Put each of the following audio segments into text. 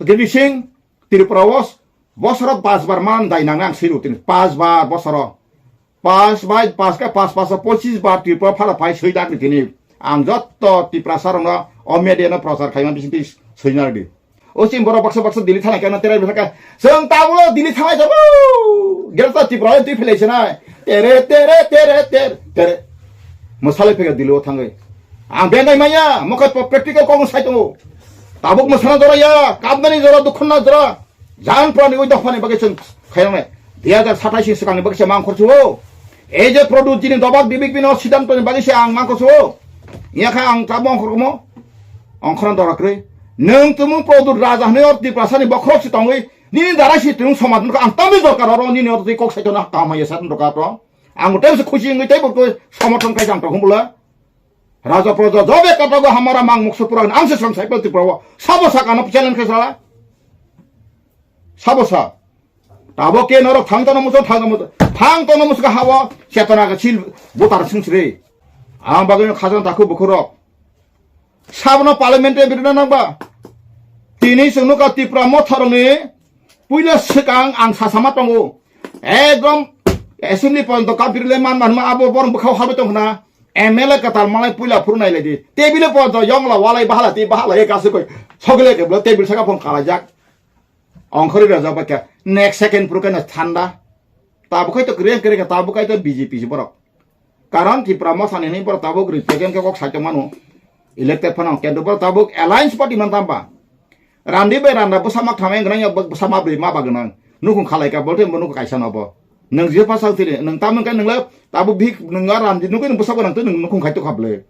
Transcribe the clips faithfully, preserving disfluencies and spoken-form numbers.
Girdi Singh, Tripura o bosoro pas bar man dai nang ang swi rw tini. Pas bar bosoro. Pas bai pas ka pas pas pochis bar Tripura phara phai swi dak tini. Ang jotto Tiprasa rokno o media no prochar khaima bising twi swi na di. O chini borok baksa baksa Delhi thanai khe ano terai bwsaka. Chwng tabuk Delhi thanai jago. Greater Tripura twi philai sinai. Tere tere tere tere tere. Mwsalai phega Delhi o thangwi. Ang benai maya, mokai practical kok sai tongo. Tabuk mwsana jora ya, kapnani jora, dukhonna jora. Jan prani oi dophani bagwi chwng khairoknai. Dui hajar satais ni swkangni bagwi se mang khorchuo. Ei je produce jini dobak dibik bino siddhanto ni bagwi se ang mang khorchuo. Iya kha ang tabuk ongkhormo. Ongkhorna dora kwrwi. Nwng tumung produce raja hwnwi or Tiprasa ni bokhorok se tongwi nini dara si tumung somat nukha ang tamni dorkar oro nini oro twi kok saitona kaham ya sat dorkar to. Ang tei se khusi wngwi tei bo somorthon khai jang to humbula. Raja proja jobe katago hamara mang muksu pura ang se sang saipel Tripura o. Sabo sakano challenge khai sala. Sabo sa. Tabo ke norok thang tono muso thang tono muso thang tono muso ka hawo chetona ka sil butar sungsri. Ang bagwi no khajang takhu bukhurok. Sabno parliament e birna nangba. Tini sungno ka Tipra motharoni puila swkang ang sasama tongo. Ekdom assembly point ka birle man man ma abo borong bwkhao halbai tongkhna. M L A katal malai puila phuru nai lai di. Table point yongla walai bahala ti bahala e kasu koi. Sogile ke blo table saka phone kalajak. Ongkhori rajak ba kya. Next second phuru kana thanda. Tabuk khai to kre kre ka tabuk khai to B J P si borok. Karon Tipra motha ni ni borok tabuk represent ke kok sai tong mano. Elected phano kendo borok tabuk alliance party man tamba. Randi bai randa bwsa mak thamai gwnang ya bwsa ma bri ma ba gwnang. Nukhung khalai ka bolte bo nukhung kaisa no bo. Nwng je pa sang tiri nwng tamon kai nwng le tabuk bik nwng a randi nugwi nwng bwsa gwnang twi nwng nukhung khai to khable.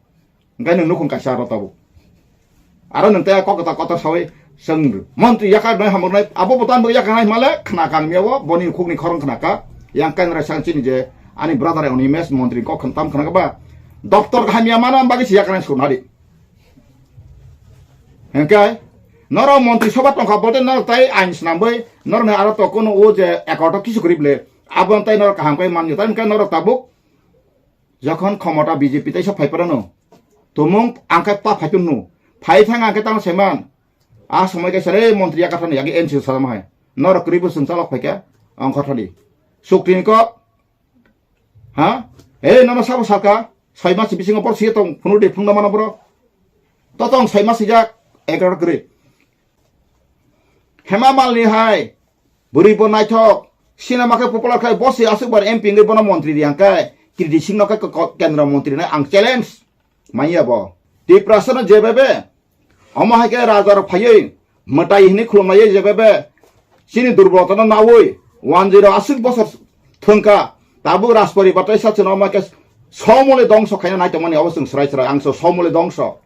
Hingke nwng nukhung kaisa aro tabuk. Aro nwng tei kok kwtal kotor sawi chwng montri yakar noi hamor noi abo bo tan bo yakar nai himale khna kang miya bo boni khukni khorang khna ka. Yang kainwi sang chini je ani brother Onimes montri kok kham tam khna ka ba. Doptor kaham ya mana bagwi si yakar nai sukna di. Hingke norok montri soba tongkha bote norok tai ain snamwi norok ni aro to kono o je accord o kisu kwrwi ble. Abo tai norok kaham kai man ya tai hingke norok tabuk. Jokhon khomota B J P teisa phai phano, tumung ang khe ta phai tongno. Phai thang ang khe tamo saiman. A somoi kaisa re montri yakathani yagi N C O salama hai. Norok kwrwi bo chwng chalok phai kha, ang kha thani. Sukti ni kok. Ha? E nono sabo saka, soi mas bisingo bor siya tong, phunu de phungna mano bro. To tong soi mas sijak, egar kwrwi. Hema Malini hai, bwrwi bo naithok, sinama khe popular khai, bo se aswk bar M P wngwi bono montri riyang khe, Kirti Singh no khe ko-, ko-, kendra montri nai ang challenge manya bo. Tiprasa no jebebe, omo hai khe raja rok phaiwi, mwtai hinwi khulumlaiwi jebebe, chini durbolota no nawi, one zero aswk bosor thwngkha, tabuk Rajpari batai sa chwng omo hai khe somole dongso khaina nai tongmani abo chwng swrai swrai ang so somole dongso.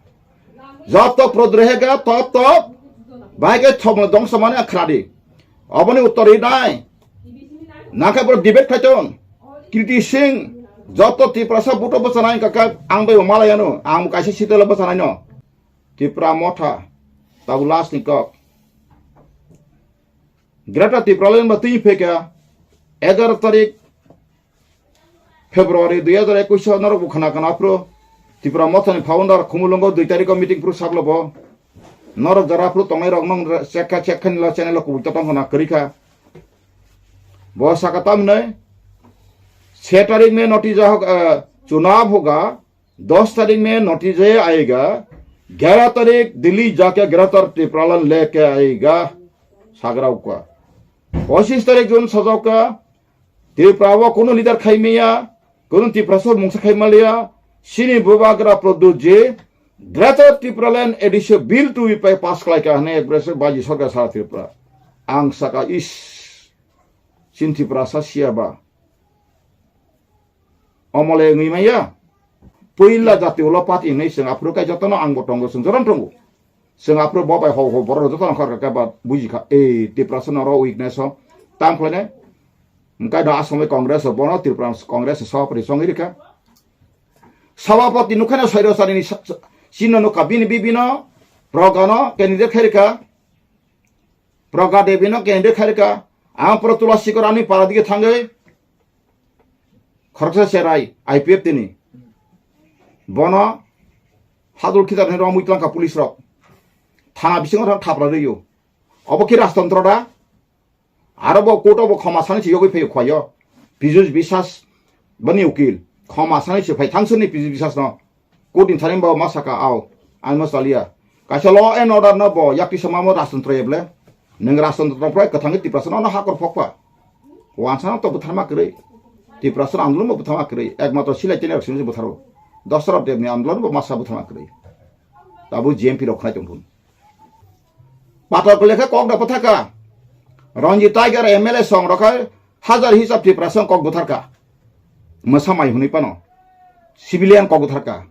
Joto prodrehe ga top top. Bahai ke thomno dongso mani ang khradi. Oboni uttor ri nai. Nangkhe boro debate khai tong. Kirti Singh, joto Tiprasa buto bwchanai kaka ang bai malai ano. Ang kaisa sitelo bwchanai no. Tipra motha. Tabu last ni kok. Greater Tipraland ba twi pheka egaroh tarik February dui hajar ekwis o norok bo khna kana phro Tipra mothani founder Khumulwngo dui tarikh o meeting phro saklo bo. Norok jora phro tongnai rok nong chekha chekha ni lo channel o kubui totong khna kwrwi kha. Bo saka tamni se tarikh mein natija hoga, eh, chunav hoga. दस तारीख में नतीजे आएगा, ग्यारह तारीख दिल्ली जाके ग्रेटर टिप्रालन लेके आएगा, sagrao ka. पच्चीस तारीख jun sajao ka, Tripura o kono leader khai maya, kono Tiprasa mungsa khai maliya, sini bubagra Pradyut ji, Greater Tipraland Addition Bill to be pass khlai ka hwnwi aggressive baji sarkar sara Tripura. Ang saka is, sin Tiprasa siya ba. Omole wngwi maya. Puila jati ulo party hinwi chwng aphuru kai jotono angbo tongo, chwng jotono tongo. Chwng aphuru bo bai hok hok borok jotono khorka khe ba buji kha. Ei, Tiprasa noro weakness o. Tang khlainai. Hwnkhe do asomoi Congress o bono Tripura Congress o sabapati chongwi rikha. Sabapati nukhaino soiro charini sa-, sa-, chino nukha bini bibino Pragano candidate khai rikha. Praga Devi no candidate khai rikha. Ang pura Tulasi Kor ani para dige thangwi khoroksa cherai I P F T ni. Bono hadul khitar ni romwi tlangkha police rok. Thana bisingo thang thapra rwio. Obo ki rajtantro da? Aro bo court o bo khoma sani se yogwi phaio khwlaio. Piyush Biswas bani ukil. Khoma sani se phai thangsu ni Piyush Biswas no. Court ni thani bo ma saka ao. Ang ma salia. Kaisa law and order no bo yakti sama mo rajtantro eble. Neng rajtantro prai kwthangwi Tiprasa no hakor phokpa. Wansa no to butharma kwrwi. Tiprasa andolon bo butharma kwrwi. Ekmatro silai tene rok sini butharo. Dosarab Dev ni andolon bo masa butharma kwrwi. Tabu G M P rok khnai tongphun. Patal kole khe kok da bwthaka. Ranjit Tiger M L A song rok hai hajar hisab Tiprasa kok bwtharka. Mwsa mai hwnwi pano. Civilian kok bwtharka.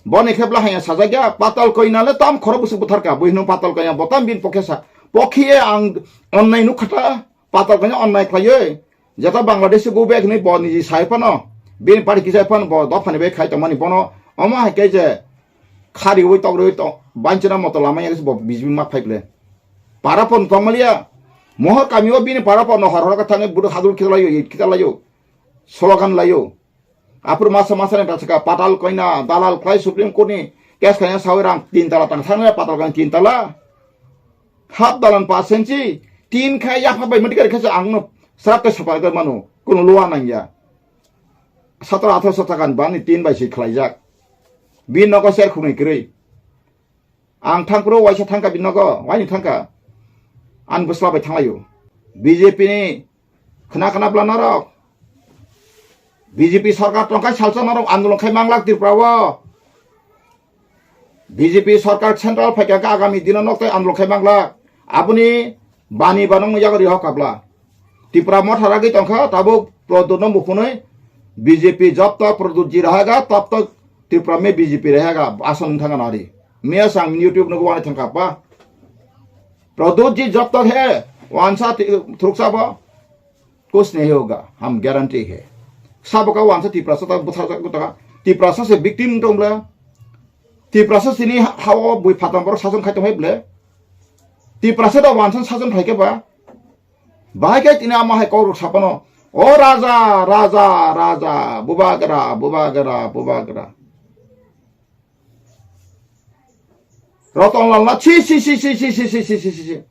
Boni khe bla haya sajak ya, Patal Koina le tam khoro bwswk bwtharka. Bui hwnwi Patal Koina bo tam bin pokhe sa. Pokhiye ang onnai nukha ta, Patal Koina onnai khlaiwi. Jeta Bangladesh go back ni bo niji sai phano, bini party kisai phano bo dophani bai khai tongmani bono, omo hai khe je khariwi tokriwi tong, banchina moto lama ya bo B J P ma phai ble. Para pon tongmaliya, mohor kami o bini para pon hor hor ka thangwi buduk hadul kita layo, it kita layo, slogan layo. Aphuru masa masa ni ta saka Patal Koina, dalal khlai Supreme Court ni case khaina sawi rang tin tala tang thangna Patal Koina tin tala. Hap dalan pasenchi, tin khai yapha bai mati kari khacha ang no srap te sapa gar manu, kono luwa nang ya. Satro athro sata kan bani tin bai si khlaijak. Bin nogo ser khumui kwrwi. Ang thangpro waisa thangka bin nogo, waini thangka. Ang bwsla bai thanglaio. B J P ni khna khna bla norok. B J P sarkar tongkhai salsa norok andolon khai manglak Tripura o. B J P sarkar central phaikha khe agami dino nok tai andolon khai manglak. Aboni bani banong yago riho kabla. Tipra motha ragwi tongkha, tabuk Pradyut no muphunwi B J P jab tak Pradyut ji rahega, tab tak Tripura mein B J P rahega, asan wng thangkha nari. Miya sang YouTube no wani thangkha pa. Pradyut ji jab tak hai, wansa thi-, thuruksa bo, kuch nahi hoga, hum guarantee hai. Sabo ka wansa Tiprasa tak butha tak butha. Tiprasa se victim tong bla. Tiprasa sini ha-, hawa bui phatang borok sason khai tong hai ble. Tiprasa da wansa sason khai ke ba. Bahai khe tini ama hai kok rok sapano, "O raja, raja, raja, bubagra, bubagra, bubagra." Ratan Lal na, "Chi, chi, chi, chi."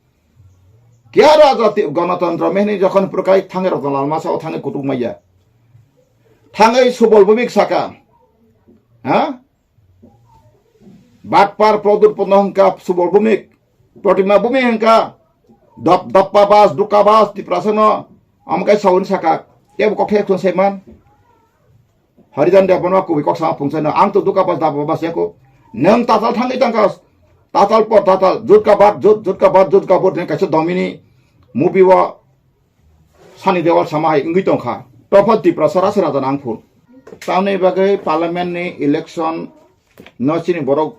Kya raja ti-, Ganatantra mehni jokhon purkai thange Ratan Lal masa o thange kutuk maya. Thange Subol Bhumik saka. Ha? Batpar Pradyut Panda hwnkha Subol Bhumik, Protima Bhumik hwnkha dap-, dappa bas, dukka bas, Tiprasa no, amkai sawi saka, tebo kok thek thun saiman. Harijan Debbarma kubui kok sama pungsai no, ang to dukka bas, dappa bas yako. Nang tatal thangwi tangka, tatal por tatal, jutka bat, jut, jutka bat, jutka bot, kaisa domini movie o Sani Deol sama hai wngwi tongkha. Topha Tiprasa rasa raja nang phun. Tamni bagwi parliament ni election no chini borok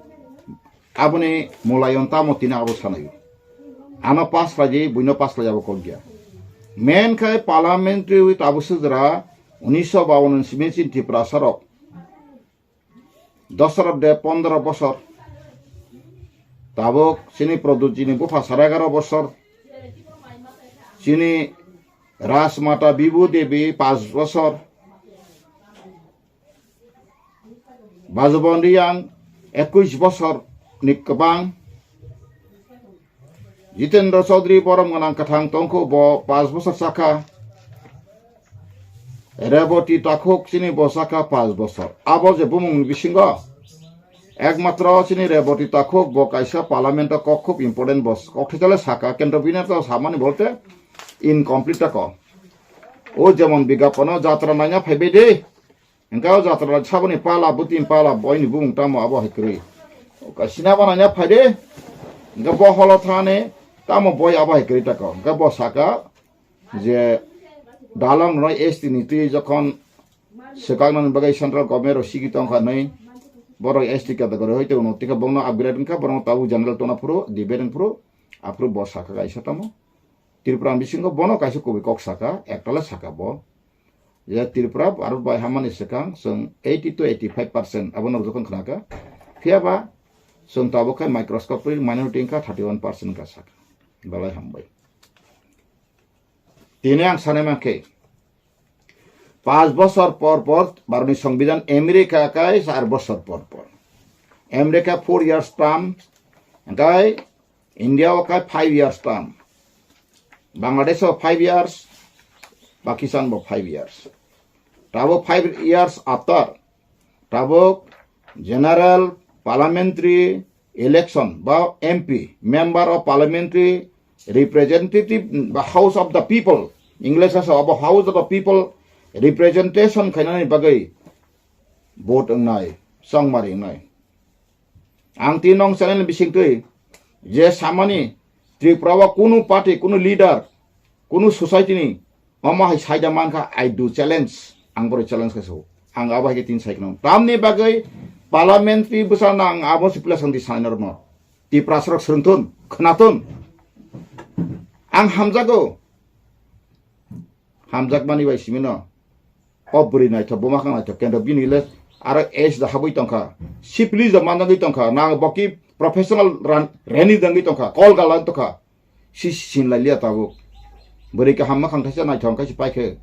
aboni mulayon tamo tini abo sanai. Ano pass khlai di, buino pass khlai abo kok dia. Men khai parliamentary with Abu Sujra unisho bawan ni simi chini Tiprasa rok Dosarab de pondro bosor. Tabuk chini Pradyut ji ni bupha sara egaro bosor. Chini Rajmata Bibhu Devi panch bosor. Bajubon Riyang ekush bosor ni kwbang. Jitendra Chaudhary borom gwnang kwthang tongkho, bo panch bosor chakha. Reboti Takhuk chini bo chakha panch bosor. Abo je bumung ni bisingo ekmatro chini Reboti Takhuk bo kaisa parliament o kok khub important, bo kok thaichale saka, kentro bini to samani bolte incomplete tako. O jemon bigapono jatra naina phaibai de. Hingke o jatra saboni pala, bwtwi pala, boini bumung tamo abo hai kwrwi. Oka sina bana nya phaide, hingke bo holo thani tamo boi abo hai kwrwi tako. Hingke bo saka je dalong noi S T ni twi jokhon swkaknani bagwi central government rok sigi tongkha nai, borok S T category hoi tongno, tike bongno upgrade wngkha, borok tabuk general tongna phuru, debate wng phuru, aphuru bo saka kaisa tamo. Tripura bisingo bono kaisa kubui kok saka, ektala saka bo. Je Tripura Bharat bai hamani swkang chwng eighty to eighty-five percent abono jokhon khnakha. Phiyaba chwng tabuk khai microscopic minority wngkha, thirty-one percent wngkha saka. Belai hambai. Tini ang sanai mankhe, panch bosor por por Bharatni Songbidan, America kai char bosor por por. America four years term, kai India o khe five years term, Bangladesh o five years, Pakistan bo five years. Tabuk five years after, tabuk general parliamentary election ba M P, member of parliamentary representative ba House of the People, English o abo House of the People representation khainani bagwi vote wngnai, chongmari wngnai. Ang tini nong channel ni bisingtwi je samani Tripura o kunu party, kunu leader, kunu society ni omo hai saida mankha, I do challenge, ang boro challenge khe so. Ang abo hai khe tini sai kheno. Tamni bagwi parliamentary bwsano ang abo se pila sangdi sanai norokno. Tiprasarok swrwngthun, khwnathun. Ang hamjago. Hamjakmani bai simino. O bwrwi naithok, buma kha naithok, kendo bini le aro age da habwi tongkha, sipli da manjagwi tongkha, na boki professional ran-, reni dangwi tongkha, kol gala tongkha, si sinlai liya tabuk. Bwrwi kaham makhang thaisa naithok khe si paikhe.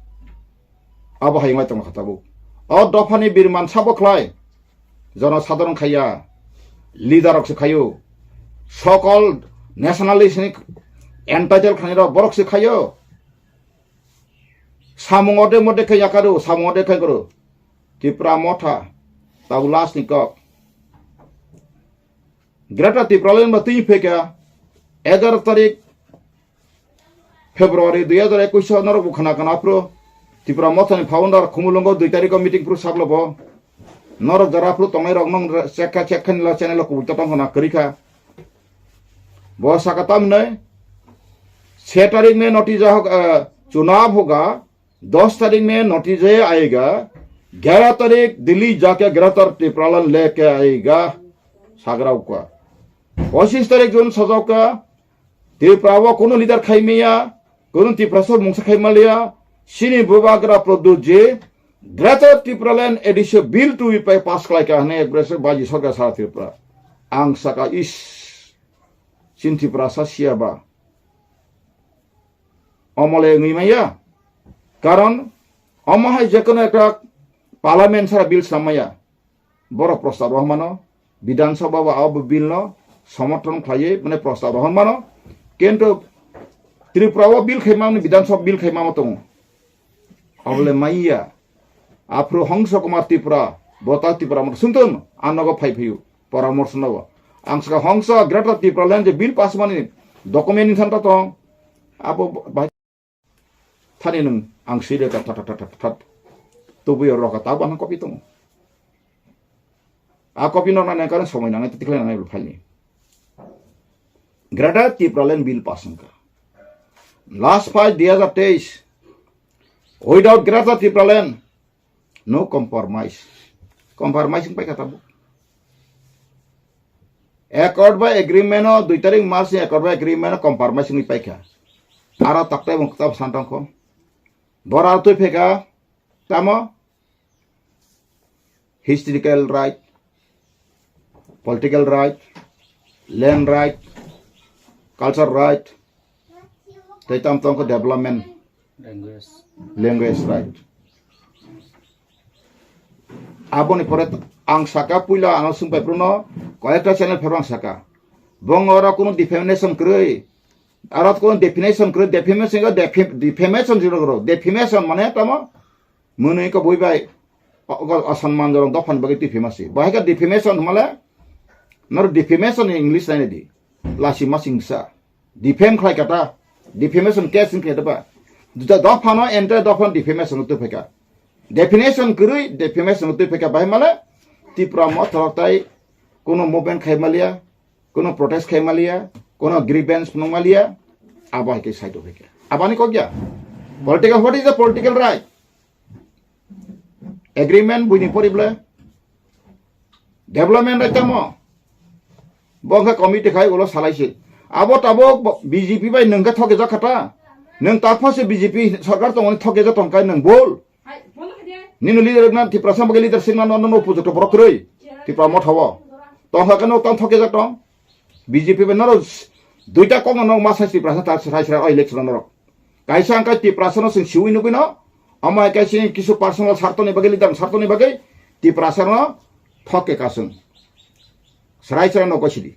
Abo hai wngwi tongkha tabuk. O dophani birman sabo khlai, jono sadharon khaiya, leader rok se khaio, sokol nationalist ni entitled khainai rok borok se khaio. Samung ode mode khe yakaru, samung ode khe guru. Tipra Motha, tabuk last ni kok. Greater Tipraland ba twi phekha, egaroh tarik February dui hajar ekwis o norok bo khna kana phuru Tipra Motha ni founder Khumulwngo dui tarik o meeting phuru saklo bo. Norok jara phuru tongnai rok nong chekha chekha ni la channel o kubui totong khna kwrwi kha. Bo saka tamni se tarik mein natija hog-, eh, chunav hoga, dos tarik mein natija aayega, gyara tarik Delhi jaake Greater Tipraland leke aayega, sagra ukwa. Pochis tarik June sajauka, Tripura o kunu leader khaimaya, kunu Tiprasa mungsa khaimaliya, sini bubagra Pradyut ji, Greater Tipraland Addition Bill twi pai pass khlaika hwnwi ekbrese baji sorkar sara Tripura. Ang saka is, chin Tiprasa siyaba. Omole wngwi maya. Karon, omo hai jekono ekta parliament sara bill samaya. Borok prostab rohormano, Bidhan Sabha o abo bill no somorthon khlaiwi, mane, prostab rohormano, kintu Tripura o bill khaimani, Bidhan Sabha bill khaimamo tongo. Obole maya, aphuru Hongso Kumar Tripura, Botak Tripura mo sungtun, anogo phai phiyu, poramorso nogo. Ang saka Hongso Greater Tipraland je bill pass mani document ni thanta tong, abo bai Thani nwng ang swi rwkha that, that, that, that, that. Tubui o rwkha, tabuk ano copy tongo. A copy no nang nang khe somoi nangnai, tikhlai nangnai bo phailni. Greater Tipraland Bill pass wngkha. Last fight dui hajar teis. Without Greater Tipraland, no compromise. Compromise wng paikha tabuk. Accord by agreement o dui tarik March ni accord by agreement o compromise wngwi paikha. Aro taktai bo kwtal santong kho. Bora twi pheka tamo historical right, political right, land right, culture right, tei tam tong kho development. Language. Language right. Aboni pore ang saka puila ano sungpai pruno collector channel phero ang saka. Bong oro kuno defamation kwrwi. Aro kuno definition kwrwi, defamation go defi-, defamation jiro gro. Defamation mane tamo mwnwi ko bui bai o-, o-, osanman jorok dophan bagwi defamation. Bahai ka defamation male nor defamation in English nai di. Lasi masing sa. Defame khlai kata, defamation case wng khe ba. Juda dophano ente dophano defamation twi phaikha. Definition kwrwi defamation twi phaikha, bahai male Tipra Motha rok tai kuno movement khai maliya, kuno protest khai maliya, kuno grievance phunuk maliya, abo hai khe side o phaikha. Abani kok ya? Political, what is the political right? Agreement buini porible development rai tamo. Bo khe committee khai ulo salai se. Abo tabuk bo-, B J P bai nwng khe thokjak kha ta. Nwng takpha se B J P sarkar tongmani thokjak tong kai nwng bol. Nini leader na Tiprasa bagwi leader singna no, no, no, pujo to borok kwrwi. Tipra Motha o. Tong kha khe no tang thokjak tong. B J P bai norok duita kok no ma sai Tiprasa ta sai sai o election norok. Kaisa ang khe Tiprasa no sing siwi nugwi no. Omo hai khe sini kisu personal sartoni bagwi, leader sartoni bagwi Tiprasa no thok khe kasung. Srai srai no gosidi.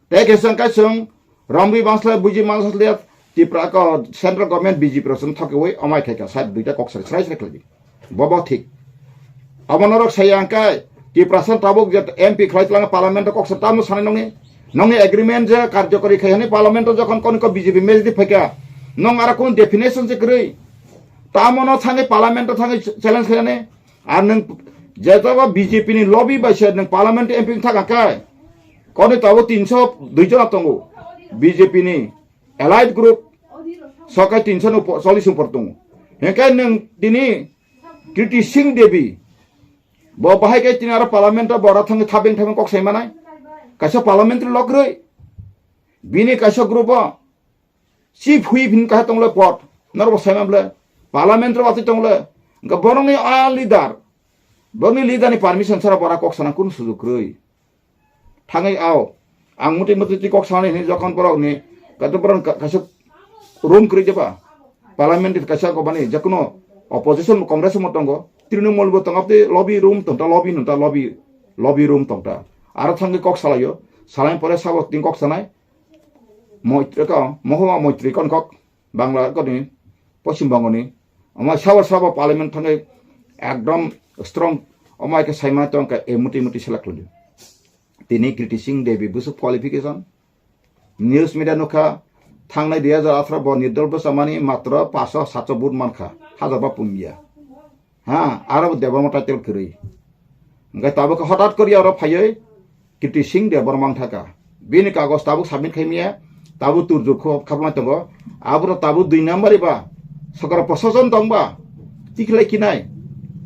Tei khe chwng kai chwng romwi bangsa buji mansa le Tipra ko central government B J P rok chwng thokiwi omai khaika side duita kok sari srai srai khlai di. Bobo thik. Abo norok saya angkai Tiprasa tabuk je M P khlai tlang parliament kok sa tamo sanai nongni nongni agreement je karjokari khai hani parliament jokhon koni ko B J P majority phaika nong ara kun definition je kwrwi tamo no thangi parliament thangi challenge khaini ar nung je jaba B J P ni lobby bai se nung parliament M P thak angkai koni tabuk tinso dui jona tongo B J P ni allied group sokai tinso no chollish upor tongo. Hengkai nung tini Kriti Singh Devi bo bahai kai tini aro parliament o bora thangwi thabeng thabeng kok sai manai. Kaisa parliamentary lok rwi. Bini kaisa group o chief whip hin kaisa tonglo pot. Norok bo sai manble. Parliament ro watwi tonglo. Hingke borokni a leader. Borokni leader ni permission sara bora kok sana kun sujuk rwi. Thangwi ao. Ang muti muti ti kok sanai hini jokhon borok ni kato borok ka-, kaisa room kwrwi jeba. Parliament kaisa ko bani jakuno opposition congress mo tongo. Trinamool bo tongo te lobby room tongta lobby nungta lobby lobby room tongta. Aro thangwi kok salaio. Salai pore sabo tin kok sanai. Moitri ko mohoma moitri kon kok. Bangla koni Poschim Bongoni omo sabo sabo parliament thangwi ekdom strong omo hai khe saimano tongkha e muti muti select khwlaidu. Tini Kriti Singh Devi busuk qualification news media nukha thangnai dui hajar atharo bo nirdol bwchamani matro paso satso vote mankha hajar ba pungya. Ha, aro bo Debbarma title kwrwi. Hingke tabuk hothat kori aro phaiwi Kriti Singh Debbarma wngthaka. Bini kagoj tabuk submit khaimya, tabuk turjur kho khapma tongo. Aboro tabuk dui number ba, sokra prosason tongba, tikhlai kinai.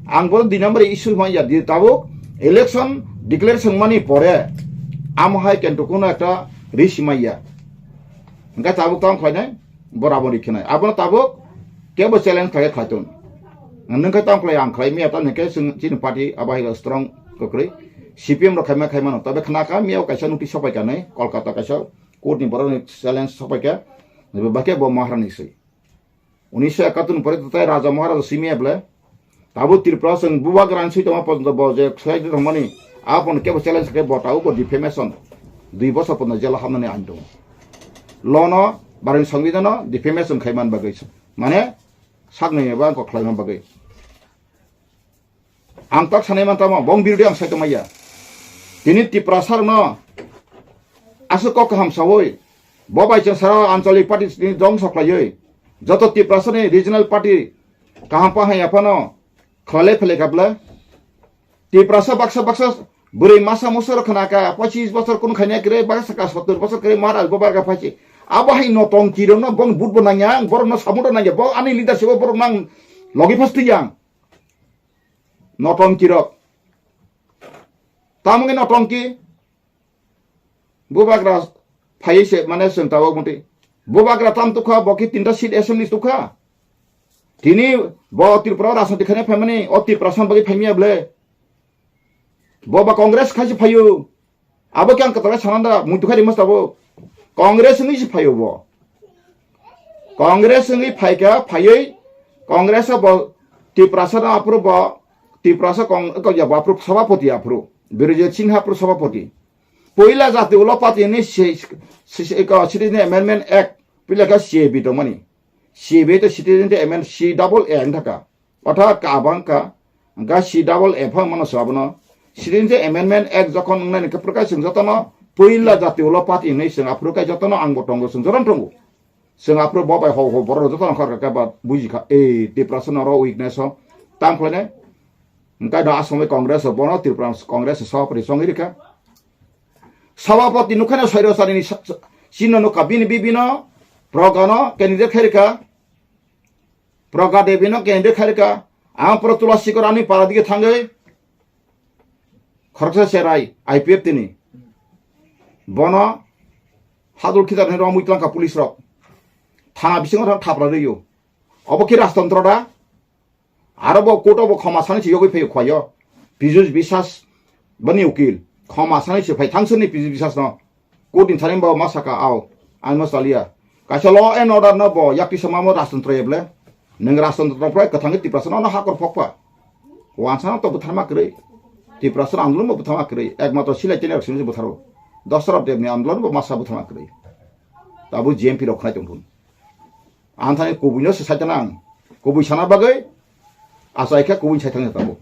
Ang bo dui number issue manya di tabuk election declaration mani pore amo hai kento kuno ekta risk maya. Hingke tabuk tamo khlainai. Borabori khenai. Abono tabuk kebo challenge khlai khlai tong. Nwng khe tamo khlai ang khlai miya tamo khe chwng chini party abo hai strong kwkrwi. C P M rok khaima khaimano. Tabe khna kha miya kaisa notice sopai kanai. Kolkata kaisa court ni borok ni challenge sopai kha. Naibe bakhe bo Maharani swi. Unnish ekattor ni pore tai Raja Maharaja simi able. Tabuk Tripura chwng bubagra ni swi tongma porjonto bo je khwlai tongmani, a pono kebo challenge khe bo tabuk bo defamation dui bosor porjonto jela habnani ain tongo. Law no, Bharatni Songbidan no defamation khai man bagwi, mane sakni eba kok khlai man bagwi. Ang tak sanai man tamo, bong birdi ang sai tongmaya. Tini Tiprasa rokno aswk kok kaham sawi, bo bai chwng sara anchalik party ni dong soklaiwi, joto Tiprasa ni regional party kaham pa hai aphano khlale phele kable. Tiprasa baksa baksa bwrwi masa musa rok khna ka, pochis bosor kun khaina kre, baksa ka sottor bosor kre, Maharaj bo barga phachi. Abo hai notongki rokno bong but bo nangya, ang borokno sabuto nangya, bo ani leadership o borok nang logi phas tiyang. Notongki rok. Tamungni notongki. Bubagra phaiwi se mane chwng tabuk muti. Bubagra tam tukha, bo ki tinta seat assembly tukha. Tini bo Tripura rajniti khaina phaimani, o Tiprasa bagwi phaimya ble. Bo ba Congress khaisi phaio. Abo khe ang kwtal khe sananda, muitu khe rimos tabuk. Congress wngwi se phaio bo. Congress wngwi phaikha, phaiwi Congress o bo Tiprasa no aphuru bo Tiprasa Cong-, ko ya bo aphuru sabhapati aphuru. Birojit Singha aphuru sabhapati. Puila jati ulo party ni se, se, se, ko Citizen Amendment Act, puila khe C A B tongmani. C A B to Citizen Amendment C double A wngthaka. Otha kabang ka, ga C double F ang mano sabo no. Citizenship Amendment Act jokhon wngnai ni khe pwrwkha chwng jotono puila jati ulo party hwnwi chwng aphuru kai jotono ang bo tongo chwng jotono tongo. Chwng aphuru bo bai hok hok borok jotono khor kha ba buji kha, e Tiprasa no oro weakness o tam khlainai. Hwnkhe do asomwi Congress o bono Tripura Congress o sabhapati chongwi rikha. Sabhapati nukha no soiro sani ni sa-, sa-, chino nukha bini bibino proga no candidate khai rikha. Proga Devi no kende kharika, ang pro tula sikor ani para dige thangwi khoroksa serai I P F T ni. Bono hadul khitar ni romwi tlangka police rok. Thana bisingo thang thapra rwio. Obo ki rajtantro da? Aro bo court o bo khoma sani se yogwi phaio khwayo. Pijus Biswas bani ukil. Khoma sani se phai thangsani Pijus Biswas no. Court ni thani bo ma saka, "Ao, ang no chaliya." Kaisa law and order no bo yakti sama mo rajtantro eble. Nung rajtantro prai kwthangwi Tiprasa no hakor phokpa. Wansa no to bwtharma kwrwi. Tiprasa andolon bo bwtharma kwrwi. Ekmatro silai tene rok sini bwtharo. Dasarath Debni andolon bo masa buthana kwrwi. Tabuk G M P rok khnai tongthun. Ang thani kubui no se saitana ang. Kubui sana bagwi achai khe kubui saitana tabuk.